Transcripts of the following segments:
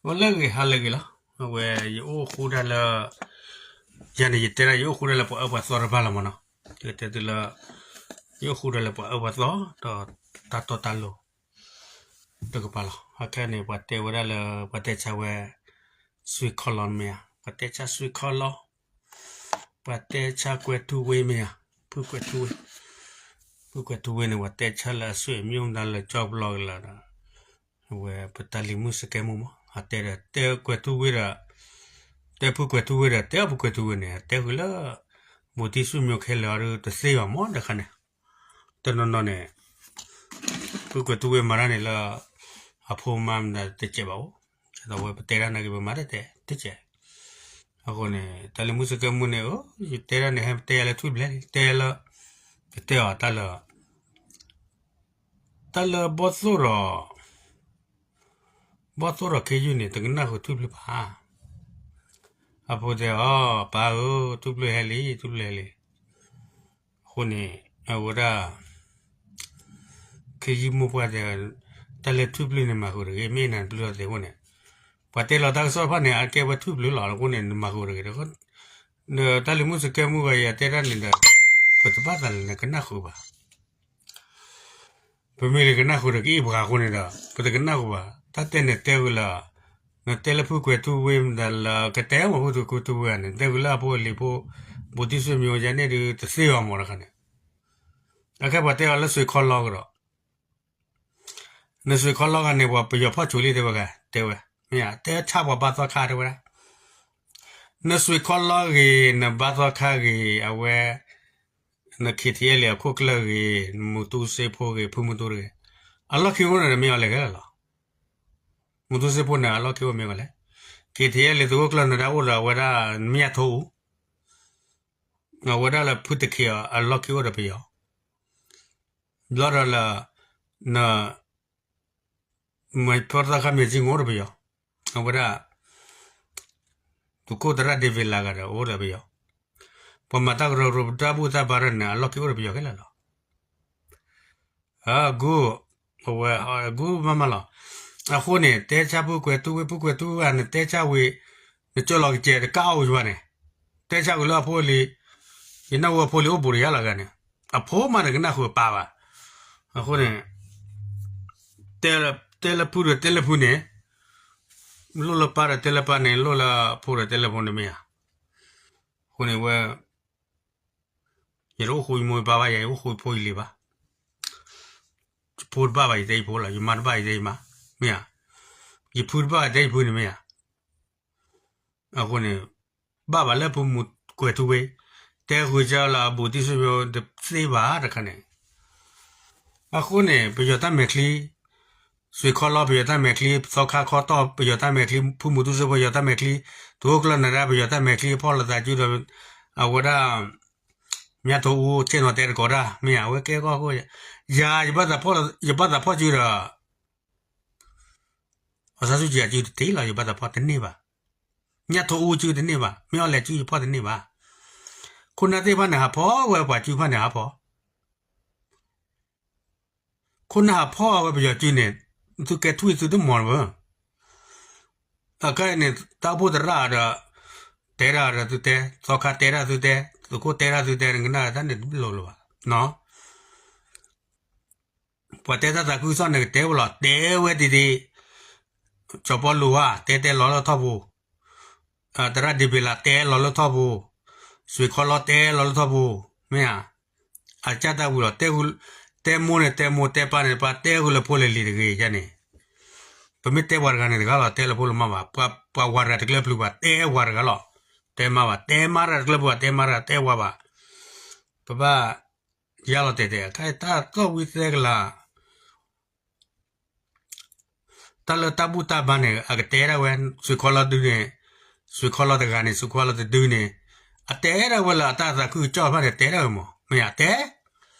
အိၣ်လၢဂ့ၤ ဟါလၢဂ့ၤလီၤ. အဝဲ ယအိၣ်ဃူဒၣ်လၢ ယၤန့ၣ် ယတဲဒၣ် ယအိၣ်ဃူဒၣ်လၢပှၤအၢပှၤသီတဖၣ်လီၤမ့ၢ်နီၤ. ယကတဲသုလၢ ယအိၣ်ဃူဒၣ်လၢပှၤအၢပှၤသီ ဒီးတၢ်တီတၢ်လိၤ တကပၤလီၤ. အခဲန့ၣ် ပှၤတဲဝဲဒၣ်လၢ ပှၤတဲဆါဝဲ စွ့ၤခီလီမ့ၢ်ဧါ, ပှၤတဲဆါစွ့ၤခီလီ, ပှၤတဲဆါကွဲၤထူဝ့မ့ၢ်ဧါ, ဖုကွဲၤထူဝ့, ဖုကွဲၤထူဝ့န့ၣ် ပှၤတဲဆါလၢအစွ့ၤအမျိုးမတၤလၢကၠီပျီကလၢာ်ဒီး အဝဲပတၢ်လံၤမုၣ်စကဲမူမး အတဲဒီး တဲကွဲၤထူဝ့ဒီး တဲဖုကွဲၤထူဝ့ဒီး တဲအီၤဖုကွဲၤထူဝ့န့ၣ် အတဲဃုာ်လၢ ဘူးတံၢ်စွ့ၤမျိုးခဲလၢာ်အီၤဒီး တသ့ဘၣ်မးတခါန့ၣ်, တနီၤနီၤန့ၣ် ဖုကွဲၤထူဝ့မၤတၢ်န့ၣ်လၢ အဖိမါမတၤတစဲးဘၣ်အိၣ်, ဒီးဝဲပတဲတၢ်နာ်က့ၤ ပမၤတၢ်တဲတစဲး, အဃိန့ၣ် တၢ်လံၤမုၣ်စကဲမူန့ၣ် ယတဲတၢ်န့ၣ် ဟဲတဲယၤလၢထွံၣ်ဘျဲၣ်လံ တဲလၢ ကတဲအီၤတၢ်လၢ တၢ်လၢဘီၣ်သိၣ်ဒီး ဘီၣ်သိၣ်ဒီးခ့ယုၢ်န့ၣ် တကနၣ်ဃုာ်ထွံၣ်ဘျုးဘၣ်. အဖိတဲအီၤ ပၢ်ဧၢ ထွံၣ်ဘျုးဟဲလံ ထွံၣ်ဘျုးဟဲလံ. အဃိန့ၣ် အဝဲဒၣ် ခ့ယုၢ်မိၢ်ပှၢ်တဲ တၢ်လၢထွံၣ်ဘျုးန့ၣ် မၤဃုာ်တဂ့ၤ မ့ၢ်နၤဘျုးအီၤသ့အဃိန့ၣ်, ပှၤတဲလီၤတၢ်ကစီၣ်တဖၣ်န့ၣ် အကဲဝဲထွံၣ်ဘျုးလီၤ. အဃိန့ၣ် နမၤဃုာ်တဂ့ၤ တၢ်လံၤမုၣ်စကဲမူဂၤ ယတဲတၢ်န့ၣ်ဒီး ပတဘၣ်သးလၢနကနၣ်ဃုာ်ဘၣ်. ပမ့ၢ်လၢကနၣ်ဃုာ်ဒီးကအ့ၣ်ပှၤအဃိန့ၣ်ဒီး ပတကနၣ်ဃုာ်ဘၣ်. တၢ်တဲန့ၣ်တဲဝဲလၢ နတဲလၢဖုကွဲၤထူဝ့မတၤလၢ ကတဲမ့ၢ်ဖုကွဲၤထူဝ့ဧါန့ၣ် တဲဝဲလၢအဖိအလံၤဖိ ဘူးတံၢ်စွ့ၤမျိုးယါန့ၣ်ဒုး တသ့ဘၣ်မးတခါန့ၣ်, အခဲပှၤတဲအီၤလၢစွ့ၤခီလီကဒီး နစွ့ၤခီလီဂၤန့ၣ် ပှၤပယီၤဖီၣ်ဆိးလံတဲဝဲဂၤ တဲဝဲ, မ့ၢ်ဧါ တဲဆါပှၤဘါသီခါတဲဝဲဒၣ်, နစွ့ၤခီလီဂ့ၤ နဘါသီခါဂ့ၤ အဝဲ န ခ့ထံအဲလ့ အခိၣ်ကျၢၢ်ဂ့ၤ မူတူစ့ဖိဂ့ၤ ဖုမူတူတဂ့ၤ, အလီၢ်ခံအိၣ်န့ၣ် မ့ၢ်အီၤလဲၤခဲလၢာ်လီၤ. မူတူစ့ဖိန့ၣ် အလီၢ်ခံအိၣ်မ့ၢ်အီၤလဲၣ်. ခ့ထံအဲလ့ သုးခိၣ်ကျၢၢ်နဒါအိၣ်ဒီးအဝဲဒၣ် မ့ၢ်ယါထိအူ အဝဲဒၣ်လၢဖုတခ့အီၤ အလီၢ်ခံအိၣ်ဒီးပယီၤ ဘျီဒီးလၢ န မ့ၢ်ဖီသၣ်ခါမ့ၢ်စ့ၢ်ကီးအိၣ်ဒီးပယီၤ, အဝဲဒၣ် သုးခိၣ်သရၣ်ဒ့းဘ့းလးဂၤဒီးအိၣ်ဒီးပယီၤ, ပှၤမၤတၢ်ကရၢကရိ တၢ်ဘူၣ်တၢ်ဘါဒီးန့ၣ် အလီၢ်ခံအိၣ်ဒီးပယီၤခဲလၢာ်လီၤ. အဂုၢ်, အဝဲအဂုၢ်မးမးလီၤ. အဃိန့ၣ် တဲဆါဖုကွဲၤထူဝ့ ဖုကွဲၤထူဝ့ဧါ နတဲဆါဝံၤ နကၢၢ်လီၤကစဲးတကးအိၣ်ယွၤန့ၣ်, တဲဆါဝံၤလၢအဖိအလံၤ, ယနၢ်ဟူအဖိလံၤအိၣ်ဘူးဒီးယါလီၤဂၤန့ၣ်, အဖိမးတကနၣ်ဃုာ်အပၢ်ဘၣ်. အဃိန့ၣ် တဲလၢဖုဒီးတဲလၢဖုန့ၣ်, လိၣ်လၢပၢ်ဒီးတဲလၢပၢ်န့ၣ် လိၣ်လၢဖိဒီးတဲလၢဖိန့ၣ်မ့ၢ်ဧါ. အဃိန့ၣ်ဝဲ ယတအိၣ်ဃူယမိၢ်ယပၢ်ဘၣ် ယအိၣ်ဃူယဖိယလံၤဘၣ်. ယဖိတဘၣ်ဘၣ် ယတဲယဖိလီၤ, ယမါတဘၣ် ယတဲယမါ, မ့ၢ်ဧါ. ယဖုတဘၣ်ဘၣ် ယတဲယဖုန့ၣ်မ့ၢ်ဧါ. အဃိန့ၣ် ဘၣ်ဘၣ်လၢဖုမူကွဲၤထူဝ့ တဲဃုာ်ကၢလၢအဘူးတံၢ်စွ့ၤမျိုးတသ့ဘၣ်တခါန့ၣ်. အဃိန့ၣ် ပယီၤတၢ်မဲာ်ချံ စွ့ၤခီလီ ပယီၤတၢ်မဲာ်ချံ, သီခါခီတီၢ် ပယီၤတၢ်မဲာ်ချံ, ဖုမူတူစ့ဖိ ပယီၤတၢ်မဲာ်ချံ, သုးခိၣ်ကျၢၢ်နဒါ ပယီၤတၢ်မဲာ်ချံ ဖီၣ်လိာ်သးစုဒီး အဝဲဒၣ် မ့ၢ်ထိအူ ဆ့ၣ်နီၤတဲတကိးတၢ် မ့ၢ်ဧါ အဝဲကဲကီၢ်ခိၣ်, ယၤ ယဘၣ်သးဖီၣ်စုဒီး အီၣ်ဆါဆူၣ်ကၠံအစုတတ့ၢ်လီၤ ယဘၣ်သးဖီၣ်တန့ၢ်ဘၣ်. ညၣ်ထိအူစုတန့ၢ်ဘၣ်, မ့ၢ်အီၣ်လဲၤစုယဖီၣ်တန့ၢ်ဘၣ်. ခိၣ်နၢ်သ့ၣ်တဖၣ်န့ၣ် ဟးဖီၣ်ဝဲပှၤစုတဖၣ်န့ၣ် ဟးဖီၣ် ခိၣ်နၢ်ဟးဖီၣ်ဝဲပယီၤစုန့ၣ် သုကဲထွံၣ်သုတမီၤလၢၤဘၣ်. အခဲအံၤန့ၣ် တၢ်အိၣ်ဖှိၣ်သရၣ်ဒီး တဲဒၣ်ဒီးသုတဲ, သီခါတဲဒၣ်သုတဲ, သုးခိၣ်တဲဒၣ်သုတဲ နကနၣ်တၢ်န့ၣ်တလိၤလၢၤဘၣ်. ပှၤတဲတၢ်သးခုကစီၣ်န့ၣ် ကတဲဝဲလီၤ, တဲဝဲတံၢ်တံၢ်, စီၤပီလူးဧါ တဲတဲလီၤလၢထီၣ်ပူၤ, သရၣ်ဒ့းဘ့းလးတဲလီၤလၢထီၣ်ပူၤ, စွ့ၤခီလီတဲလီၤလၢထီၣ်ပူၤ, မ့ၢ်ဧါ. အကၢ်တၢ်ဝံၤလီၤ, တဲမိၢ်န့ၣ်တဲမိၢ်, တဲပၢ်န့ၣ်ပၢ်, တဲဃုာ်လၢဖိလၢလံၤတဂ့ၤန့ၣ်, ပမ့ၢ်တဲပှၤတဂၤန့ၣ်တဂၤလီၤ, တဲလၢဖိလၢမါဘၣ်, ပှၤဝၤတဂၤတကျၢၢ်ပျုၤဘၣ်, တဲဝၤတဂၤလီၤ, တဲမါဘၣ်, တဲမါတဂၤတကျၢၢ်ပျုၤဘၣ်, တဲမါတဂၤ, တဲဝၤဘၣ်. ပဘၣ်ယါလီၤတဲာ်တဲာ်, ခဲအံၤတၢ်သီၣ်ဝံသဲကလၤ တၢ်လၢတၢ်ဘူၣ်တၢ်ဘါန့ၣ် အကတဲဒၣ်ဝဲ, စွ့ၤခီလီတဒုန့ၣ်, စွ့ၤခီလီတဂၤန့ၣ်, စွ့ၤခီလီတဒုန့ၣ်, အတဲဒၣ်ဝဲလၢအတၢ်သးခုကစီၣ်တဖၣ်န့ၣ် တဲဒၣ်ဝဲမး, မ့ၢ်ဧါ, တဲ,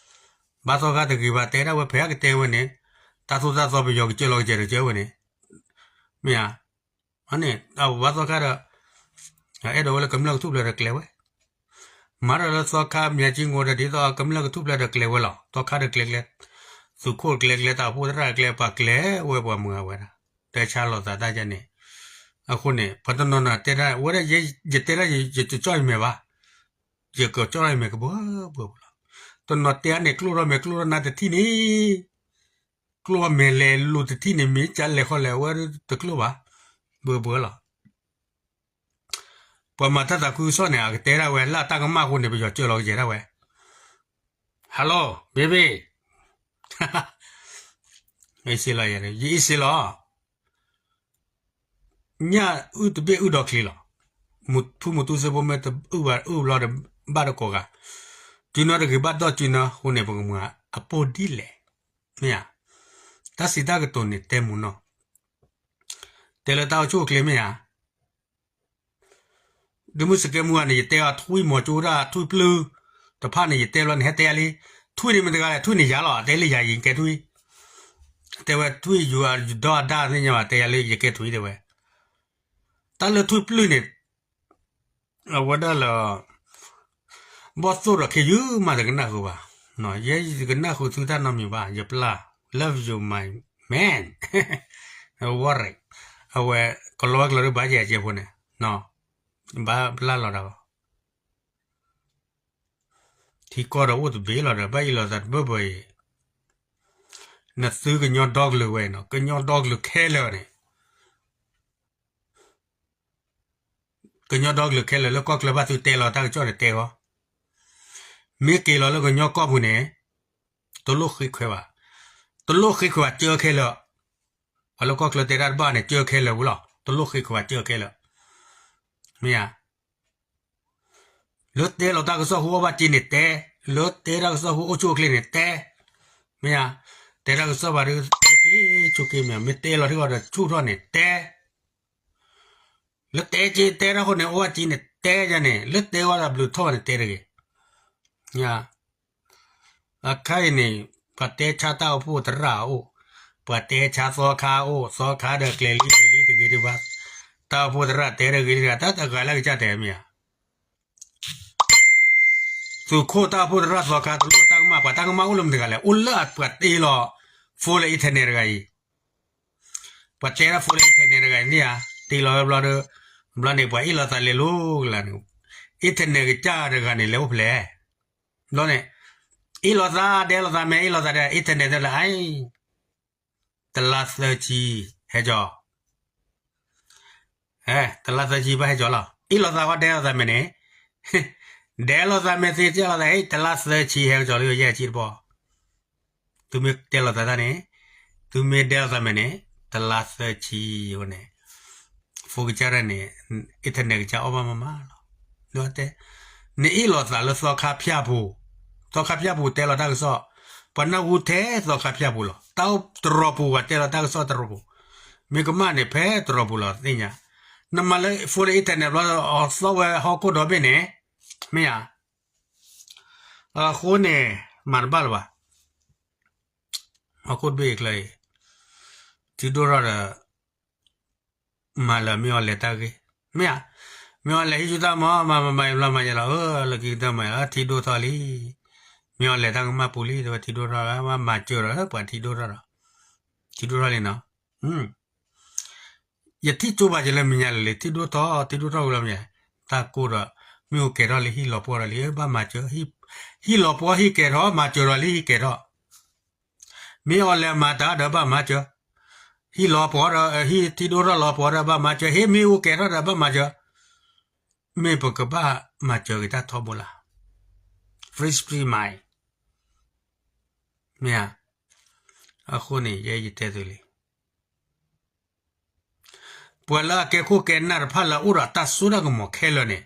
ဘါသီခါတဂ့ၤဘၣ်, တဲဒၣ်ဝဲဖဲအကတဲဝဲန့ၣ်, တၢ်သိၣ်တၢ်သီပယီၤကစၢၢ်လီၤကစၢၢ်တကၢၢ်ဝဲန့ၣ်, မ့ၢ်ဧါ. န့ၣ် အဘါသီခါဒီး အဲၣ်ဒိးဝဲလၢကမျၢၢ်ကထူၣ်ဖျဲးဒီးကျဲၤဝဲ, မၤဒီးလၢသီခါမၠဲကၠံငိဒီး ဒ်သိးကမျၢၢ်ကထူၣ်ဖျဲးဒီးကျဲၤဝဲလီၤ, သီခါဒီးကျဲၤကျဲ, သုးခိၣ်ကျဲၤကျဲ, တၢ်အိၣ်ဖှိၣ်သရၣ်ကျဲၤ ပှၤကျဲၤဝဲပှၤမုာ်အဝဲဒၣ်, တဲဆါလိာ်သးတၢ်ယါန့ၣ်, အဃိန့ၣ် ပှၤတနီၤနီၤတဲဒၣ် အဝဲဒၣ်ယဲ ယတဲဒၣ်ယ ယကကၠီၣ်ယမဲာ်ဘၣ်, ယကကၠီၣ်ယမဲာ်ကဘၢဘၢလီၤ. တနီၤတဲန့ၣ် ကျိၣ်ထီၣ်မဲာ်ကျိၣ်ထီၣ်နါတထံၣ်န့ၣ်, ကျိၣ်ထီၣ်မဲာ်လဲၤလိၤတထံၣ်န့ၣ် မ့ၢ်ကလဲၤဃီလဲၤ အဝဲတကျိၣ်ဘၣ်, ဘၢဘၢလီၤ. ပှၤမၤတၢ်သးခုကစီၣ်န့ၣ် အကတဲဒၣ်ဝဲ လၢတၢ်ကမၣ်အဃိန့ၣ် ပယီၤကၢလီၤကယဲဒၣ်ဝဲ, Hello baby, ယအ့ၣ်စ့လီၤ, ညၣ်အုၣ်တဘ့ၣ်အုၣ်ဒီးချံလီၤ. ဖုမူတူစ့ဖိမ့ၢ်တအုၣ်ဘၣ်အုၣ်ဘျီဒီး ဘၣ်တကိးဂၤ, စုနၢတဂ့ၤဘၣ်ဒီးစုနၢအဃိန့ၣ် ပကမၤအပိၢ်ဒ်လဲၣ်, မ့ၢ်ဧါ. တၢ်စံးတၢ်ကတိၤန့ၣ် တဲမူနီၢ်, တဲလၢတၢ်အိၣ်ဆူၣ်အိၣ်ချ့ မ့ၢ်ဧါ. ဒုးမုၢ်စကဲမူဂၤန့ၣ် ယတဲအီၤထွံၣ်မီၤကၠိဒၣ်ထွံၣ်ပျုၢ်တဖၣ်န့ၣ် ယတဲဘျီန့ၣ် ဟဲတဲယၤလံ, ထွံၣ်န့ၣ်မ့ၢ်တဂၤလဲၣ်, ထွံၣ်န့ၣ်ယၤလီၤ, တဲလၢယၤယကဲထွံၣ်, တဲဝဲထွံၣ်ယၤဒီးအဒါသ့ၣ်ညါဘၣ် တဲယၤလၢယကဲထွံၣ်တဲဝဲ, တၢ်လၢထွံၣ်ပျုၢ်န့ၣ် အဝဲဒၣ်လၢ ဘီၣ်သိၣ်ဒီးခ့ယုၢ်မးတကနၣ်ဃုာ်ဘၣ်, ယဲယကနၣ်ဃုာ်သုတၢ်နီတမံၤဘၣ်, ယပျၢ်, love you my man, ဝါရံ, အဝဲ ကလီဝဲကျိၤဒ်ဘၣ်ယဲကဲဖိန့ၣ်, ဘၣ်ပျၢ်လီၤတၢ်ဘၣ်, ထံကီၢ်ဒီးအိၣ်တဘ့ၣ်လီၤဒီး ဘၣ်အ့ၣ်လိာ်သးတဘၢဘၢအံၤ, နသုကညီဒီကလုာ်ဝဲနီၤ, ကညီဒီကလုာ်ခဲလၢာ်န့ၣ် ကညီဒီကလုာ်ခဲလၢာ်လၢကီၢ်ချၢဘၣ်သုတဲလီၤတၢ်ကစီၣ်န့ၣ်တဲဃီ, မ့ၢ်က့ၤလီၤလၢကညီကီၢ်ပူၤန့ၣ် တလိၣ်ဃ့ခွဲးဘၣ်, တလိၣ်ဃ့ခွဲးဘၣ် ကၢခဲလၢာ်, ပှၤလၢကီၢ်ချၢတဲတၢ်တဘၣ်န့ၣ် ကၢခဲလၢာ်ဝဲလီၤ, တလိၣ်ဃ့ခွဲးဘၣ် ကၢခဲလၢာ်, မ့ၢ်ဧါ. လၢတဲလီၤတၢ်ကစီၣ်ဃိအီၣ်ဘၣ်က့န့ၣ်တဲ, လၢတဲတၢ်ကစီၣ်ဃိအိၣ်ဆူၣ်အိၣ်ချ့န့ၣ်တဲ, မ့ၢ်ဧါ. တဲတၢ်ကစီၣ်ဘၣ်ဒီး ဆိက့ၤဆိက့ၤမ့ၢ် မ့ၢ်တဲလီၤထံဂီၤဒီးဆူၣ်ထီၣ်န့ၣ်တဲ, လၢတဲက့တဲတၢ်ဃိန့ၣ် အိၣ်ဘၣ်က့န့ၣ်တဲယၤန့ၣ် လၢတဲဝဲဒၣ်ဘျုးထီၣ်န့ၣ်တဲတဂ့ၤ, အခါအံၤန့ၣ် ပှၤတဲဆါတၢ်အိၣ်ဖှိၣ်သရၣ်အအိၣ်, ပှၤတဲဆါသီခါအအိၣ်, သီခါဒီးကျဲၤလံကျဲၤလံတဂ့ၤဒံးဘၣ်, တၢ်အိၣ်ဖှိၣ်သရၣ်တဲတဂ့ၤဒံး တၢ်တဂၤလၢကစၢ်တဲမ့ၢ်ဧါ. သုးခိၣ်တၢ်အိၣ်ဖှိၣ်သရၣ်သီခါတလိၣ်တၢ်ကမၣ် ပှၤတၢ်ကမၣ်အိၣ်လၢမတၤတဂၤလဲၣ်, အိၣ်လၢပှၤတ့လီၤ phone လၢ internet တဂၤအံၤ, ပှၤတဲလၢ phone လၢ internet တဂၤအံၤန့ၣ်ဧါ, တ့လီၤဝဲဘျီဒီး, ဘျီန့ၣ် ပှၤအ့ၣ်လိာ်သးလဲၤလိၤကလၢာ်န့ၣ်, internet ကစၢ်တဂၤန့ၣ် လဲၤအိၣ်ဖဲလဲၣ်, ဘျီန့ၣ်, အ့ၣ်လိာ်သး ဒဲလိာ်သးမဲာ် အ့ၣ်လိာ်သးဒီး internet တလၢအံၤ, တလါသၢဆံ ဟဲကၠီၤ တလါသၢဆံဘၣ်ဟဲကၠီၤလီၤ. အ့ၣ်လိာ်သးဃီဒဲလိာ်သးမဲာ်န့ၣ်, ဒဲလိာ်သးမဲာ်သ့ ကဲလိာ်သး တလါသၢဆံ ဟဲကၠီၤလၢယဲၢ်ဆံတဘီ, သုမ့ၢ်တဲလိာ်သးတၢ်န့ၣ်, သုမ့ၢ်ဒဲလိာ်သးမဲာ်န့ၣ်, တလါသၢဆံဝဲန့ၣ်, phone ကစၢ်တၢ်န့ၣ်, internet ကစၢ်အီၣ်ဘၣ်မးမးလီၤ. နအ့ၣ်လိာ်သးလၢသီခါဖၠၣ်ပူၤ, သီခါဖၠၣ်ပူၤတဲလီၤတၢ်ကစီၣ်, ပှၤနၢ်ဟူထဲသီခါဖၠၣ်ပူၤလီၤ. တၢ်တရီးပူၤ ပှၤတဲလီၤတၢ်ကစီၣ်တရီးပူၤ, မ့ၢ်ကမၣ်န့ၣ် ဖဲတရီးပူၤလီၤသ့ၣ်ညါ, နမၤလၢ phone လၢ internet ဘျီ အသီၣ်ဝဲဟီၣ်ခိၣ်ဒီဘ့ၣ်န့ၣ်, မ့ၢ်ဧါ. အဃိန့ၣ်, မၤတဘၣ်လၢၤဘၣ်, ဟီၣ်ခိၣ်တဘ့ၣ်အံၤချၢအံၤ, ထံဒိၣ်ထီၣ်ဒီး, မၤလၢမ့ၢ်အီၤလဲၤတၢ်ဂ့ၢ်, မ့ၢ်ဧါ, မ့ၢ်အီၤလဲၤဟံးဆူၢ်တၢ်မၤ မၤမၤမၤဘျီမၤယဲလီၤ, လၢခံကတၢၢ်မၤလီၤ ထံဒိၣ်ထီၣ်လံ, မ့ၢ်အီၤလဲၤတၢ်ကမၣ်ပူၤလံ တဝဲထံဒိၣ်ထီၣ်လၢ ဘၣ်မၤစၢၤဒီး ပှၤထံဒိၣ်ထီၣ်ဒီး, ထံဒိၣ်ထီၣ်လံနီၤ, ယထံၣ်ကၠိဘၣ်ယလၢမဲာ်ညါလၢာ်လံ ထံဒိၣ်ထီၣ် ထံဒိၣ်ထီၣ်ဝံၤလီၤမ့ၢ်, တၢ်ကိၢ်ဒီး, မ့ၣ်အူကဲၤထီၣ်လံ ဟံၣ်လီၤပှီၢ်ဒီးလံ ဘၣ်မၤစၢၤ, ဟံၣ်လီၤပှီၢ်ဟံၣ်ကဲၤထီၣ် မၤစၢၤဒီးလံ ဟံၣ်ကဲၤထီၣ်, မ့ၢ်အီၤလဲၤမၤတၢ်ဒီးဘၣ်မၤစၢၤ, ဟံၣ်လီၤပှီၢ်ဒီး ဟံၣ်ထံဒိၣ်ထီၣ်လီၤပှီၢ်ဒီးဘၣ်မၤစၢၤ, ဟ့ၣ်မ့ၣ်အူကဲၤထီၣ်ဒီးဘၣ်မၤစၢၤ, မ့ၢ်ပကဘၣ်မၤစၢၤက့ၤတၢ်ထီဘိလၢ်, free free mind, မ့ၢ်ဧါ, အဃိန့ၣ် ယဲယတဲသုလံ ပှၤလၢအကဲခိၣ်ကဲနၢ်တဖၣ်လၢအအိၣ်ဒီးတၢ်စိတၢ်ကမီၤခဲလၢာ်န့ၣ်,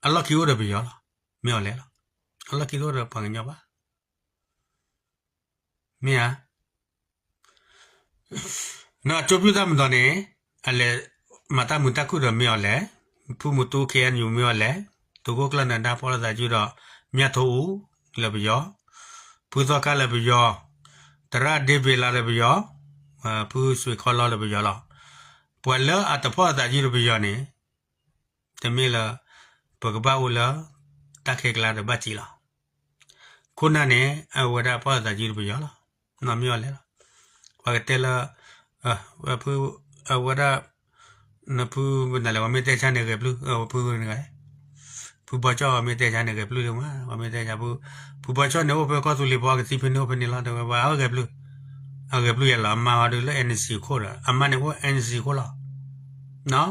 အလီၢ်ခံအိၣ်ဒီးပယီၤလီၤ, မ့ၢ်အီၤလဲၣ်လီၤ, အလီၢ်ခံတအိၣ်ဒီးပှၤကညီဘၣ်, မ့ၢ်ဧါ, နကၠိပျုၢ်တၢ်မတီၤန့ၣ်, အလဲၤမၤတၢ်မုာ်တၢ်ခုၣ်ဒီးမ့ၢ်အီၤလဲၣ်, ဖုမူတူ KNU မ့ၢ်အီၤလဲၣ်, သုးခိၣ်ကျၢၢ်နၢၤဒါဖီၣ်လိာ်သးစုဒီး မၠၣ်ထိအူ လၢပယီၤ, ဖုသီခါလၢပယီၤ, သရၣ်ဒ့ဘ့လါလၢပယီၤ, ဖုစွ့ၤခီလီလၢပယီၤလီၤ. ပှၤလၢအတဖီၣ်သးစုဒီးပယီၤန့ၣ်, တမ့ၢ်လၢ ပကဘၣ်အိၣ်လၢ တၢ်ခဲကျါဒီးဘၣ်စံးလီၤ. ခိၣ်နၢ်န့ၣ် အဝဲဒၣ်ဖီၣ်သးစုဒီးပယီၤလီၤ. နီၢ်မ့ၢ်အီၤလဲၣ်လီၤ. ပှၤကတဲလၢ ဖု အဝဲဒၣ် နဖုနလဲၣ် ပှၤမ့ၢ်တဲဆါန့ၣ်ဂဲၤပျုၢ်, ဖုဂဲၤ, ဖုဘီကၠီၣ်မ့ၢ်တဲဆါန့ၣ်ဂဲၤပျုၢ်လံမး, ပှၤမ့ၢ်တဲဆါဖု, ဖုဘီကၠီၣ်န့ၣ်အိၣ်ဖဲကီၢ်သူလ့ၤပီၢ် ကသံဖဲန့ၣ်အိၣ်ဖဲန့ၣ်လီၤ တဲဝဲ ပှၤအဂဲၤပျုၢ်, အဂဲၤပျုၢ်ယဲလီၤ အမါဟီဒုးလၢ NC ခိၣ်ဒီး အမါန့ၣ်အိၣ် NC ခိၣ်လီၤ,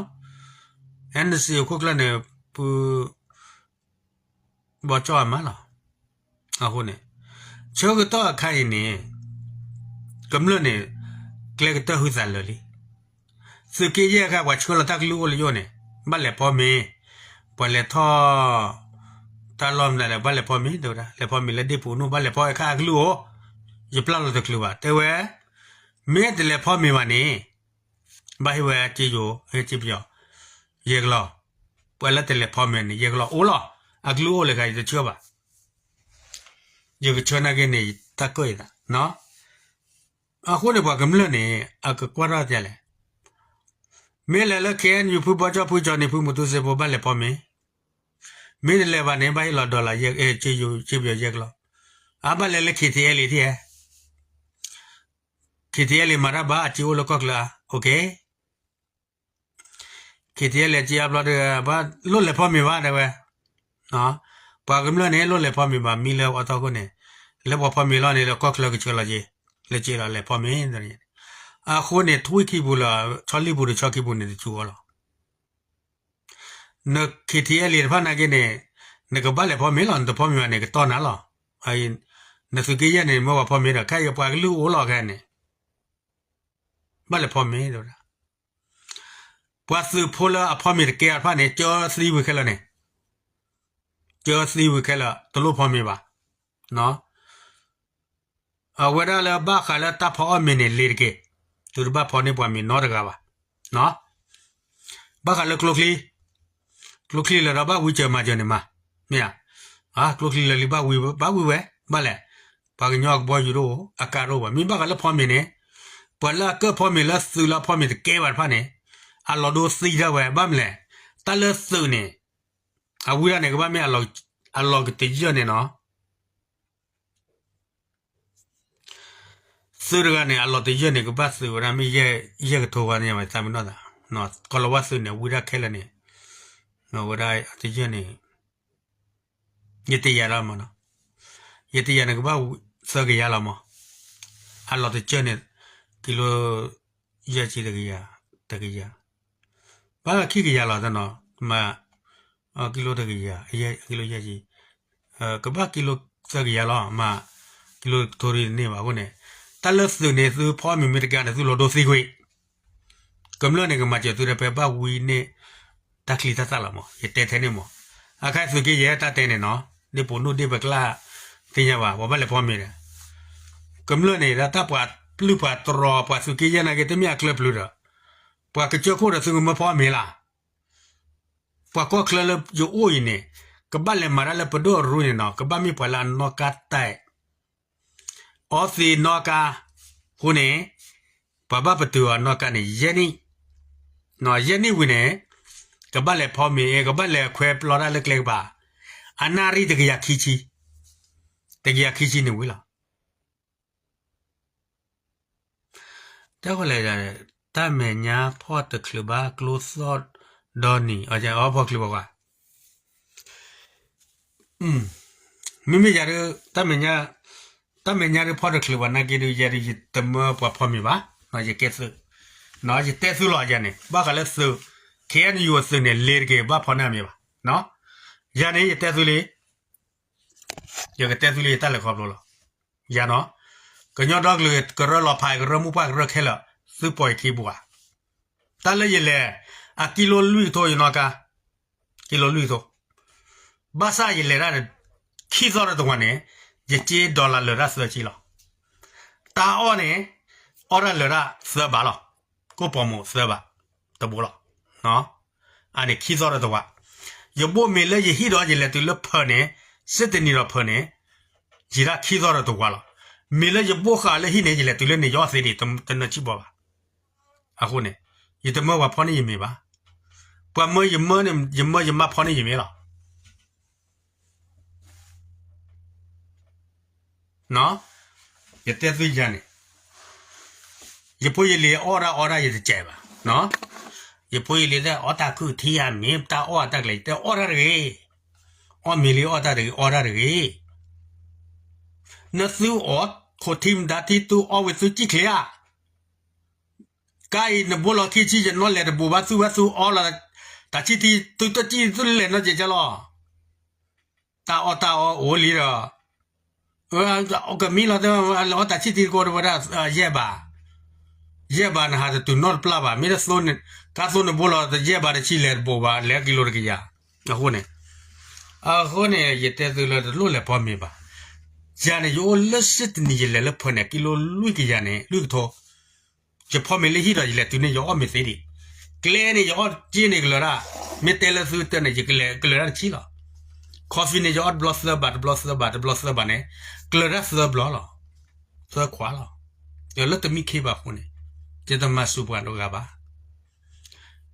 NC ခိၣ်ကျၢၢ်န့ၣ် ဖု ဘီကၠီၣ်အမါလီၤ. အဃိန့ၣ် ဆၢကတီၢ်အခါအံၤန့ၣ် ကမျၢၢ်န့ၣ် ကျဲကတၢၢ်ဟုသးလၢာ်လံ. သုးက့ယဲၢ်အခါ ပှၤဆှၢလီၤတၢ်ကလုၢ်အိၣ်လၢယအိၣ်န့ၣ် ဘၣ်လဲၤဖီမ့ၤ, ပှၤလဲၤထီၣ် တၢ်လီၢ်မနုၤလဲၣ် ဘၣ်လဲၤဖီမ့ၤ တဲဝဲဒၣ် လဲၤဖီမ့ၤလၢဒ့ၣ်ပူၤနူၣ် ဘၣ်လဲၤဖီအခါအကလုၢ်အိၣ်, ယပျၢ်လီၤတချုးဘၣ် တဲဝဲ, မ့ၢ်တလဲၤဖီမ့ၤဘၣ်န့ၣ် ဘၣ်ဟ့ၣ်ဝဲစ့ယိၤ ဟ့ၣ်စ့ပယီၤ ယဲၢ်ကလီၢ်, ပှၤလၢတလဲၤဖီမ့ၤန့ၣ် ယဲၢ်ကလီၢ်အိၣ်လီၤ, အကလုၢ်အိၣ်လၢခါ ယတဆှၢဘၣ်, ယကဆှၢနာ်က့န့ၣ် တၢ်ကၢၣ်ယသး, အဃိန့ၣ် ပှၤကမျၢၢ်န့ၣ် အကကွၢ်ထီၣ်ဒ်လဲၣ်, မ့ၢ်လဲၤလၢ KNU ဖုဘီကၠီၣ် ဖုကၠီၣ်နံၤ ဖုမူတူစ့ဖိ ဘၣ်လဲၤဖီမ့ၤ, မ့ၢ်တလဲၤဘၣ်န့ၣ် ဘၣ်ဟ့ၣ်လီၤ dollar ယဲၢ်, စ့ယိၤ စ့ပယီၤယဲၢ်ကလီၢ်, အဘၣ်လဲၤလၢ KTLA ထံၣ်ဧါ KTLA မၤတၢ်ဘၣ် အစ့အိၣ်လၢကီၢ်ချၢဧါ, OK, KTLA စ့အါဘျီဒီး ဘၣ်လိၣ်လဲၤဖီမ့ၤဘၣ် တဲဝဲ, ပှၤကမျၢၢ်န့ၣ် လိၣ်လဲၤဖီမ့ၤဘၣ် မံလၢအီထီၣ်ခိၣ်န့ၣ်, လၢပှၤဖီမ့ၤလီၤန့ၣ် လၢကီၢ်ချၢကဆှၢလီၤက့ၤ, လၢစ့လီၤလဲၤဖီမ့ၤ, အဃိန့ၣ် ထွံၣ်ခံပူၤလၢ ဆီလံၣ်ပူၤဒီးဆီခံပူၤန့ၣ် တစူၤအီၤလီၤ. န KTLA တဖၣ်နာ်က့န့ၣ် နကဘၣ်လဲၤဖီမ့ၤလီၤ, နတဖီမ့ၤဘၣ်န့ၣ် ကတီၢ်နၤလီၤ. နသုးက့ယဲၢ်န့ၣ် မၢပှၤဖီမ့ၤဒီး ခဲအံၤပှၤကလုၢ်အိၣ်လီၤခဲန့ၣ်, ဘၣ်လဲၤဖီမ့ၤတဲဝဲဒၣ်, ပှၤသုးဖိလၢအဖီမ့ၤတကဲအီၤတဖၣ်န့ၣ် ကၢသံဝံၤခဲလၢာ်န့ၣ်, ကၢသံဝံၤခဲလၢာ် တလိၣ်ဖီမ့ၤဘၣ်. အဝဲဒၣ်လၢဘၣ်ဃးလၢတၢ်ဖီအီၣ်မ့ၤန့ၣ် လ့ၤတက့ၢ်, သုတဘၣ်ဖီန့ၢ်ပှၤမ့ၤနီတဂၤဘၣ်. ဘၣ်ဃးလၢကျိချံ, ကျိချံလၢာ်ဒီးဘၣ်ဝံစၢၤမၤစၢၤန့ၣ်မး, မ့ၢ်ဧါ, ကျိချံလၢာ်လံဘၣ်ဝံ, ဘၣ်ဝံဝဲ, ဘၣ်လဲၣ်, ပှၤကညီကဘီယူၤတအိၣ် အကါတအိၣ်ဘၣ်. မ့ၢ်ဘၣ်ဃးလၢဖီမ့ၤန့ၣ်, ပှၤလၢအကၢၢ်ဖီမ့ၤလၢသုးလၢအဖီမ့ၤတကဲဘၣ်တဖၣ်န့ၣ်, အလီၢ်ဒိသံထီၣ်ဝဲ, ဘၣ်မနုၤလဲၣ်, တၢ်လၢသုးန့ၣ် အဝံဒၣ်န့ၣ် ကဘၣ်မ့ၢ် အလီၢ်ကတယၢၢ်န့ၣ်နီၤ သုးတဂၤန့ၣ် အလီၢ်တယၢၢ်န့ၣ် ကဘၣ်သုးဝဲဒၣ်မ့ၢ်ယဲၢ်ကထိဝဲန့ၣ် သးမ့ၢ်နီၢ်သး, ကီၢ်လီၤဝါသုးန့ၣ် ဝံဒၣ်ခဲလၢာ်န့ၣ်, ဝဲဒၣ်တယၢၢ်န့ၣ် ယတယာ်လီၤမးနီၤ, ယတယာ်န့ၣ် ကဘၣ်သၢကယၤလီၤမး, အလီၢ်တကၢၢ်န့ၣ် ကံလိ ယဲၢ်ဆံတကယၤ, တကယၤ, ဘၣ်ခံကယၤလီၤတနီၤ, မ့ၢ် ကံလိတကယၤ, ကံလိယဲၢ်ဆံ, ကဘၣ်ကံလိသၢကယၤလီၤ, မ့ၢ် ကံလိကထိတန့ၢ်ဘၣ်အဃိန့ၣ်, တၢ်လၢသုးန့ၣ် သုဖီမ့ၤမ့ၢ်တကါန့ၣ် သုလီၤဒိသံကွံာ်, ကမျၢၢ်န့ၣ် ကမၤစၢၤသုဒီး ဖဲဘၣ်ဝံန့ၢ် တၢ်ချံတၢ်သၣ်လီၤမး, ယတဲထဲန့ၣ်မး, အခါသုးက့ယဲၢ်တၢ်တဲန့ၣ်နီၤ, ဒ့ၣ်ပိာ်နူၣ်ဒ့ၣ်ပကျၢ် သ့ၣ်ညါဘၣ် ပှၤဘၣ်လဲၤဖီမ့ၤဒီး, ကမျၢၢ်န့ၣ်ဒီး တၢ်ပှၤပျုၢ်ပှၤတြီၤ ပှၤသုးက့ယဲၢ်နာ်က့ တမ့ၢ်အကျၢၢ်ပျုၤဒီး, ပှၤကစၢၢ်ခိၣ်ဒီးသုကမၢဖီမ့ၤလၢ် ပှၤကီၢ်ချၢလၢယအိၣ်အံၤန့ၣ်, ကဘၣ်လဲၤမၤတၢ်လၢပဒိၣ်အရူန့ၣ်နီၤ, ကဘၣ်မ့ၢ်ပှၤလၢအနီၣ်ကါတၢ်အဲၣ်, အီသံးနီၣ်ကါ, အဃိန့ၣ်, ပှၤဘၣ်ပတုာ်အီၤနီၣ်ကါန့ၣ် ယဲၢ်နံၣ်, ယဲၢ်နံၣ်ဝံၤန့ၣ်, ကဘၣ်လဲၤဖီမ့ၤ, ကဘၣ်လဲၤခွဲပျီတၢ်လၢကျဲကပၤ, အနၣ်ရံၣ်တကယၤခံဆံ, တကယၤခံဆံန့ၣ်ဝံၤလီၤ. တၢ်လဲၤ, တၢ်မဲာ်ညါဖီၣ်တချုးဘၣ် ကျိသီၣ်ဒီနံၤ, အီဖီၣ်ချုးဘၣ်ကွၢ်, မ့မ့ၢ်ယၤဒီး, တၢ်မဲာ်ညါ, တၢ်မဲာ်ညါဒုးဖီၣ်တချုးဘၣ်နာ်က့ဒုး ယဲဒုးယတမၢပှၤဖီမ့ၤဘၣ်, ယကဲသုး, ယတဲသုလီၤယၤန့ၣ် ဘၣ်ဃးလၢသုး, ခဲအံၤန့ၣ် ယိၤသုးန့ၣ် လ့ၤတက့ၢ် ဘၣ်ဖီန့ၢ်အမ့ၤဘၣ်, ယၤန့ၣ် ယတဲသုလံ ယကတဲသုလံယတၢ်လဲၤခီဖျိလီၤ. ယၤနီၤ, ကညီဒီကလုာ်ကရၢလီၤဖး ကရၢမိၢ်ပှၢ်ကရၢခဲလၢာ် သုပိာ်ယခံပူၤဧါ. တၢ်လၢယလဲၤ, အကံလိလွံၢ်ကထိယနီၣ်ကါ, ကံလိလွံၢ်ကထိ, ဘၣ်ဆၣ်ယလဲၤတၢ်, ခံသီဒီးတဝၤန့ၣ်, ယစ့ dollar လၢာ်တၢ်သၢဆံလီၤ. တၢ်အီၣ်န့ၣ်, အီၣ်တၢ်လၢာ်တၢ်သၢဘးလီၤ. ကိၣ်ပိာ်မုၣ်သၢဘး, တဘိလီၤ. အန့ၣ်ခံသီဒီးတဝၤ, ယဘိၣ်မ့ၤလၢယဟံၣ်ဒီးယလဲၤတုၤလၢဖၢးန့ၣ်, စ့တနံၤဒီးဖၢးန့ၣ်, ယံာ်ဒၣ်ခံသီဒီးတဝၤလီၤ. မ့ၢ်လၢယဘိၣ်ဃာ်လၢဟံၣ်န့ၣ် ယလဲၤတုၤလၢန့ၣ် ယအီၣ်သ့ဒံး တနၢၤဆံးဘီဘၣ်. အဃိန့ၣ်, ယတမၢပှၤဖီန့ၢ်ယမ့ၤဘၣ်. ပှၤမၢယမၢန့ၣ် ယမၢယမါဖီန့ၢ်ယမ့ၤလီၤ. ယတဲသုယၤန့ၣ်, ယဖိယလံၤအီၣ်ဒၣ်အီဒၣ်ယတစဲးဘၣ်. ယဖိယလံၤတဲအီၣ်တၢ်ခုၣ်ထံဧါ မ့ၢ်တၢ်အီၣ်အတၢ်ကျဲၤ ယတဲအီၣ်တၢ်တဂ့ၤ, အီၣ်မ့ၤလံအီၣ်တၢ်တဂ့ၤ အီၣ်တၢ်တဂ့ၤ. နသုအီၣ်ခိၣ်ထံမတၤထံ သုအီၣ်ဝံၤသုစံၣ်ချ့ဧါ. ကါအံၤနဘိလီၤခံဆံ ယနီၣ်လဲၤတဘူးဘၣ် သုဝဲသုအီလီၤ တၢ်ဆံၣ်ထံ သုတစံၣ်သုလဲၤနီၢ်ကဲကၢလီၤ. တၢ်အီၣ်တၢ်အီအိၣ်လံဒီး ကမံလီၤတဲ လဲၤအီၣ်တၢ်ဆံၣ်ထံတကိးတဝဲဒၣ် ယဲၢ်ဘး, ယဲၢ်ဘးနဟးတတုၤနီတပျၢ်ဘၣ် မ့ၢ်တသိန့ၣ် ကါသိနဘိလီၤ ယဲၢ်ဘးတဆံလဲၤတဘူးဘၣ် လဲၤကံလိတကယၤ. အဃိန့ၣ်, အဃိန့ၣ် ယတဲသုလၢတလိၣ်လဲၤဖီမ့ၤဘၣ်. ယၤန့ၣ် ယအိၣ်လၢစ့တနံၤ ယလဲၤလၢဖၢန့ၣ် ကံလိလွံၢ်ကယၤန့ၣ် လွံၢ်ကထိ ယဖီမ့ၤလၢဟံၣ်ဒီး ယလဲၤတုၤန့ၣ် ယအီၣ်မ့ၤသ့ဒံး, ကျဲန့ၣ် ယအီၣ်က့န့ၣ်ကလၢၤဒၣ်, မ့ၢ်တဲလၢသုတၢ်န့ၣ် ယကလဲၤကလၢၤဒၣ်တဆံလီၤ. coffee န့ၣ် ယအီၣ်တဘျီသၢဘး တဘျီသၢဘး တဘျီသၢဘးန့ၣ် ကလၢၤဒၣ်သၢဘျီလီၤ, သၢခွးလီၤ. လၢတမံခ့ဘၣ်အဃိန့ၣ် ယတမၤစူၤပှၤတဂၤဘၣ်.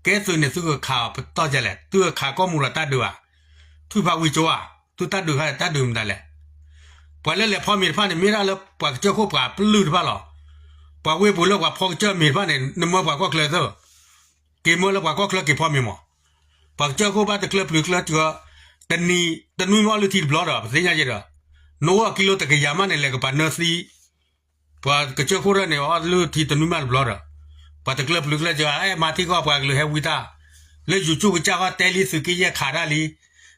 ကဲသုးန့ၣ် သုကခးပတီၢ်ဒ်လဲၣ်, သုကခးကီၢ်မူရၤတၢ်ဒုးဧါ, ထွံၣ်ဖးဝံကၠိဧါ, သုတၢ်ဒုးခါန့ၣ် တၢ်ဒုးမတၤလဲၣ်. ပှၤလၢလဲၤဖီမ့ၤတဖၣ်န့ၣ် မ့ၢ်ဒၣ်လၢပှၤကစၢၢ်ခိၣ်ပှၤပလုၢ်တဖၣ်လီၤ. ပှၤဝ့ၢ်ပူၤလၢပှၤဖီကစၢၢ်မ့ၤတဖၣ်န့ၣ် နမၢပှၤကီၢ်ချၢသၢ, က့ၤမၢလၢပှၤကီၢ်ချၢက့ၤဖီမ့ၤမး. ပှၤကစၢၢ်ခိၣ်ဘၣ်တကျၢၤပျုၤကျၢၤစၢၤ, တနံၤ, တနွံမ့ၢ်အီၣ်လုၢ်ထံတဘျီဒီး ပသ့ၣ်ညါယဲဒီး, နအိၣ်ကံလိတကယၤမးန့ၣ် လဲၤကပၤနၢသံ ပှၤကစၢၢ်ခိၣ်ရၢၣ်န့ၣ် အီၣ်လုၢ်ထံတနွံမးတဘျီဒီး, ပှၤတကျၢၤပျုၤကျၢၤစၢၤ အဲၣ်မၤထံကီၢ်ပှၤကလုာ်ဟဲဝံတၢ်, လၢယူၤကၠူကစၢ်ဃီတဲလံ သုးက့ယဲၢ်ခးတၢ်လံ,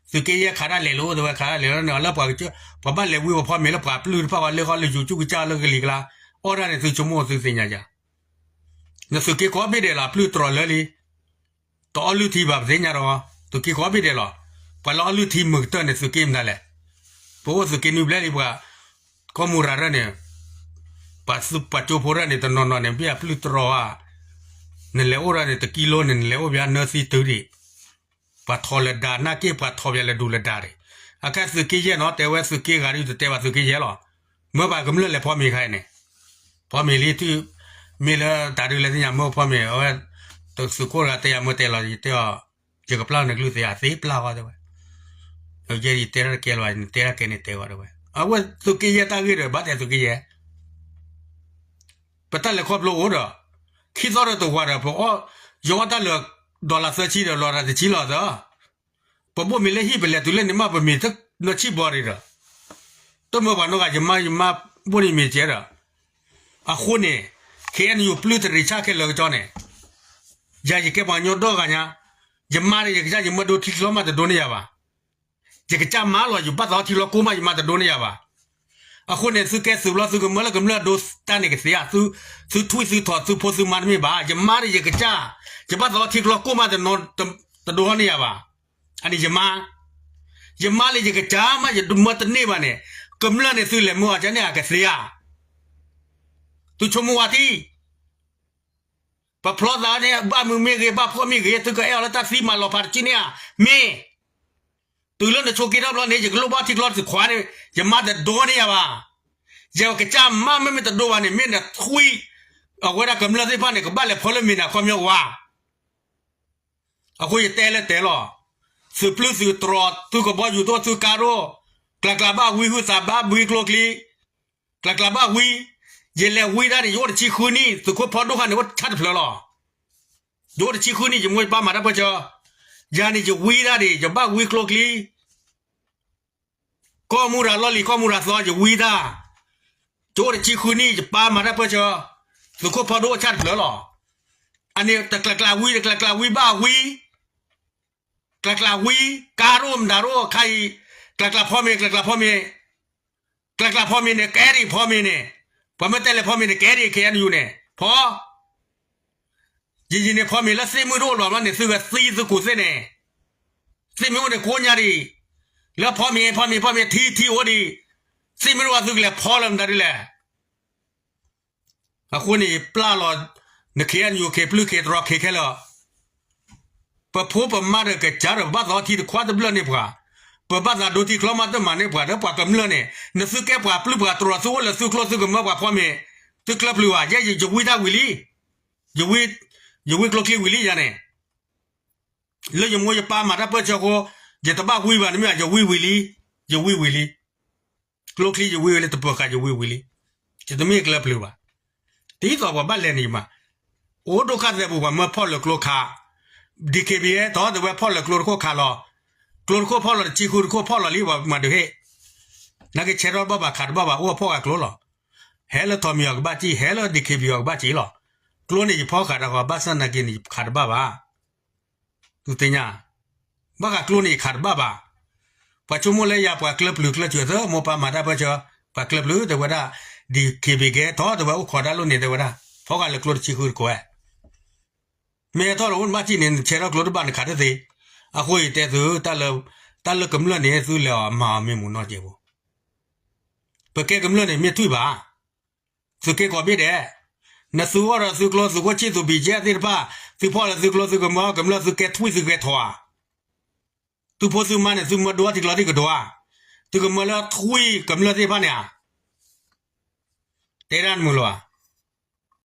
သုးက့ယဲၢ်ခးတၢ်လဲၤလိာ်အိၣ်တဲဝဲခးတၢ်လဲၤလီၤန့ၣ် လၢပှၤကစၢၢ် ပှၤဘၣ်လဲၤဝံပှၤဖီမ့ၤလၢပှၤပလုၢ်တဖၣ် ပှၤလၢဃီလၢယူၤကၠူကစၢ်လၢကလံၤကျါ, အီၣ်တၢ်န့ၣ် သုဆိကမိၣ်သုသ့ၣ်ညါယၤ နသုးက့ကိးဘ့ၣ်ဒဲးလီၤ ပျုၢ်တြီၤလၢလံ, တအီၣ်လုၢ်ထံဘၣ်ပသ့ၣ်ညါဒီး, သုးက့ကိးဘ့ၣ်ဒဲးလီၤ, ပှၤလၢအီၣ်လုၢ်ထံမုာ်ကတၢၢ်န့ၣ်သုးက့မတၤလဲၣ်, ပအိၣ်သုးက့နွံဘျဲၣ်လံပှၤ, ကီၢ်မူရၤရၢၣ်န့ၣ်, ပှၤကၠိဖိရၢၣ်န့ၣ် တနီၤနီၤန့ၣ် ဘၣ်ပျုၢ်တြီၤဧါ, နလဲၤအိၣ်ဒၣ်န့ၣ် တကံလိန့ၣ် နလဲၤအိၣ်ဘၣ်နၢသံတုၤဒံး ပှၤထီၣ်လၢဒါနာ်က့ ပှၤထီၣ်ဘၣ်လၢဒူလၢဒါဒံး, အခဲသုးက့ယဲၢ်နီၤ တဲဝဲသုးက့ဂၤဒ်တတဲဘၣ်သုးက့ယဲၢ်လီၤ, မၢပှၤကမျၢၢ်လဲၤဖီမ့ၤခါအံၤန့ၣ်, ဖီမ့ၤလံ, မ့ၢ်လၢတၢ်ဒုးလဲၤသ့ၣ်ညါမၢဖီမ့ၤ, အဝဲ, သုးခိၣ်တဂၤတဲယၤမၢတဲလီၤ ယတဲအီၤ, ယကပျၢ်နကလုၢ်သ့ဧါ သ့ပျၢ်ဃီတဲဝဲ, ယဲယတဲတၢ်တကဲလၢၤဘၣ် နတဲတၢ်ကဲန့ၣ်တဲဝဲတဲဝဲ, အဝဲသုးက့ယဲၢ်တၢ်ဂ့ၢ်ဒီး ဘၣ်တဲသုးက့ယဲၢ် ပတၢ်လဲၤခီဖျိအိၣ်ဒီး, ခံသီဒီးတဝၤဒီး ပအီၣ်, ယအီၣ်တၢ်လၢ, ဒီလၣ်သၢဆံဒီး လီၤတၢ်တဆံလီၤသၢ, ပဘိၣ်မ့ၤလၢဟံၣ်ပလဲၤတုၤလၢန့ၣ်မး ပမ့ၤနီၢ်ဆံၣ်ဘီဒံးဒီး, တမၢပှၤနီတဂၤ ယမါယမါဘိၣ်န့ၢ်မ့ၤကဲဒီး, အဃိန့ၣ်, ခဲအံၤနယူၤပျုၢ်တရံးဆၣ်ခဲလၢာ်ကကၠီန့ၣ်, ယၤယကဲပှၤကညီဒီဂၤညါ, ယမါဒီးယကစၢ်ယမၢဒိထံချီမးတဒိန့ၢ်ယၤဘၣ် ယကစၢ်မါလီၤ ယဘၣ်သးထံချီကိၢ်မး ယမါတဒိန့ၢ်ယၤဘၣ်. အဃိန့ၣ် သုကဲသုးဘျီ သုကမၢလၢကမျၢၢ်ဒိတၢ်န့ၣ်ကသ့ဧါ, သုထွံၣ်သုထီၣ်သုဖိသုမါတမ့ၢ်ဘၣ်, ယမါဒီးယကစၢ်, ယဘၣ်သးထံချီကိၢ်မး တဒိန့ၢ်ယၤဘၣ်. အန့ၣ်ယမါ, ယမါလၢယကစၢ်မး ယမၢတန့ၢ်ဘၣ်န့ၣ်, ကမျၢၢ်န့ၣ်သုလဲၤမၢအီၤကန့ၢ်ဧါကသ့ဧါ. သုဆိကမိၣ်ဝဲထံ ပဖျီသးန့ၣ် ဘၣ်မုာ်မ့ၢ်ဂ့ၤ ဘၣ်ဖှီၣ်မ့ၢ်ဂ့ၤ သုကအဲၣ်အီၤလၢတၢ်သံမးလီၤဖးတက့ၢ်န့ၣ်ဧါ, မ့ၢ်, တုၤလၢနဆိးက့ထီၣ်ဘျီန့ၣ် ယကလိၣ်ဘၣ်ထံချီတခွးန့ၣ် ယမါတဒိန့ၢ်ယၤဘၣ်. ယကစၢ်မါမ့မ့ၢ်တဒိဘၣ်န့ၣ် မ့ၢ်နထွံၣ်, အဝဲဒၣ်ကမျၢၢ်သ့ၣ်တဖၣ်န့ၣ် ကဘၣ်လဲၤဖီလၢမ့ၤနၤခီပညီဝါ အဃိယတဲလၢတဲလီၤ, သုးပျုၢ်သုးတြီၤ သုကဘီယူၤတအိၣ် သုကါဒိၣ်, ကျးကျးဘၣ်ဝံ ဟုသးဘၣ်ဘှံကျိချံ, ကျးကျးဘၣ်ဝံ, ယလဲၤဝံဒၣ်န့ၣ် ယအိၣ်တဆံဃုနံၣ် သုးခိၣ်ဖီဒိၣ်ခါန့ၣ် အိၣ်ဆၣ်တဖျၢၣ်လီၤ. ယအိၣ်တဆံဃုနံၣ် ယမိၢ်ယပၢ်မၤတၢ်ပၢၢ်ဆၢ, ယၤန့ၣ် ယဝံဒၣ်န့ၣ် ယဘၣ်ဝံကျိချံ ကီၢ်မူရၤလီၢ်လံၤ ကီၢ်မူရၤသီ ယဝံတၢ်, ယအိၣ်တဆံဃုနံၣ် ယပၢ်မၤတၢ်ပၢၢ်ဆၢ, သုးခိၣ်ဖီဒိၣ်အိၣ်ဆၣ်တဖျၢၣ်လီၤ. အန့ၣ်တကျးကျးဝံ တကျးကျးဝံဘၣ်ဝံ, ကျးကျးဝံ, ကါဒိၣ်မတၤဒိၣ်ခါအံၤ, ကျးကျးဖီမ့ၤ ကျးကျးဖီမ့ၤ, ကျးကျးဖီမ့ၤန့ၣ် ကအဲၣ်ဒံးဖီမ့ၤန့ၣ်, ပှၤမ့ၢ်တဲလဲၤဖီမ့ၤန့ၣ် ကအဲၣ်ဒံး ခဲအံၤနယူၤန့ၣ် ဖီ ယံာ်ယံာ်န့ၣ် ဖီမ့ၤလၢသ့ၣ်မုၢ်တအိၣ်လီၤဘျီန့ၣ် သုကသံသုကူၣ်သ့ၣ်န့ၣ်, သ့ၣ်မုၢ်အိၣ်န့ၣ်ကိးညါဒံး, လၢဖီမ့ၤ ဖီမ့ၤ ဖီမ့ၤ ထံထံအိၣ်ဒံး, သ့ၣ်မုၢ်တအိၣ်သုကလဲၤဖီလၢမတၤဒ်လဲၣ်. အဃိန့ၣ် ယပျၢ်လီၤ, နခ့အညိၣ်ခ့ပျုၢ်ခ့တြီၤခ့ခဲလၢာ်, ပဖိပမါဒီးကစၢ်ဒီး ပဘၣ်သးထံတခွးတဘျၢၣ်န့ၢ်ပှၤ, ပဘၣ်သးဒိထံချီမးတမၤန့ၢ်ပှၤ ဒီးပှၤကမျၢၢ်န့ၣ် နသုကဲပှၤပျုၢ်ပှၤတြီၤ သုအိၣ်လၢသုကျိသုကမၢပှၤဖီမ့ၤ, သုကျၢၤပျုၢ်ဘၣ်, ယဲယဝံတၢ်ဝံၤလံ, ယဝံကျိချံဝံၤလံယၤန့ၣ် လၢယမိၢ်ယပၢ်မၤတၢ်ပၢၢ်ဆၢအဃိ, ယတဘၣ်ဝံဘၣ်န့ၣ်မ့ၢ် ယဝံဝံၤလံ, ယဝံဝံၤလံ, ကျိချံယဝံဝံၤလံ တပၢၤဃာ်ယဝံဝံၤလံ, ယတမ့ၢ်ကျၢၤပျုၢ်ဘၣ်. ဒ်သိးပှၤဘၣ်လဲၤန့ၣ်ယမး, အိၣ်ဒိၣ်ခါသဲးပူၤ ပှၤမၢဖီၣ်လၢကျိခါ, ဒံၣ်ခ့ၣ်ဘံၣ်ဟဲထီၣ် တဲဝဲဖီၣ်လၢၤကျိတခိၣ်ခးလီၤ, ကျိတခိၣ်ဖီၣ်လီၤ တဆံဃုတခိၣ်ဖီၣ်လီၤလံ ပှၤမၤဒုးဟ့ၣ်, နာ်က့ဆဲးထီၣ်တဘၣ်ဘၣ် ခးတဘၣ်ဘၣ် အိၣ်ဖီၣ်ဂၤကျိလီၤ, ဟဲလၢထီးမံၤအီၤကဘၣ်စံၣ် ဟဲလၢဒံၣ်ခ့ၣ်ဘံၣ်အီၤကဘၣ်စံၣ်လီၤ, ကျိန့ၣ်ယဖီၣ်ဃာ်တၢ်ဃီ ဘၣ်ဆၣ်နာ်က့န့ၣ် ယခးတဘၣ်ဘၣ် သုသ့ၣ်ညါ, ဘၣ်ဃးကျိန့ၣ်ယခးတဘၣ်ဘၣ်, ပှၤဆိကမိၣ်လၢယၤပှၤကျၢပျုၤကျၢစၢၤသၢ မိၢ်ပၢ်မၤတၢ်ပၢဆှၢ, ပှၤကျၢပျုၤတဲဝဲဒၣ်, ဒံၣ်ခ့ၣ်ဘံၣ်ကဟဲထီၣ် တဲဝဲအိၣ်ခိးတၢ်လိၣ်န့ၣ် တဲဝဲဒၣ်, ဖီၣ်ဃာ်လၢကျိတဆံဃုတခိၣ်ဝဲ, မ့ၢ်ဟဲထီၣ်လၢအိၣ်တဘၣ်စံၣ်န့ၣ် နဆဲးထီၣ်ကျိတဘၣ်နခးတသ့, အဃိယတဲသု, တၢ်လၢကမျၢၢ်န့ၣ် သုလဲၤအီၤမၤအီၤမ့ၢ်မူနီၢ်ကဲးဖိ ပကဲကမျၢၢ်န့ၣ် မ့ၢ်ထွံၣ်ဘၣ်, သုးက့ကိးဘ့ၣ်ဒဲး, နသုအိၣ်ဒီးသုကျိသုးခိၣ်ဆံၣ်သူးဘံၣ်ကဲသ့ၣ်တဖၣ်, သုဖီၣ်လၢသုကျိသုကမၢကမျၢၢ်သုကဲထွံၣ်သုကဲထီၣ်ဧါ, သုဖိသုမါန့ၣ် သုမၢဒိထံကျိထံကဒိဧါ, သုကမၢလၢထွံၣ်ကမျၢၢ်သ့ၣ်တဖၣ်န့ၣ်ဧါ, တဲဒၣ်နမုာ်လီၤဧါ,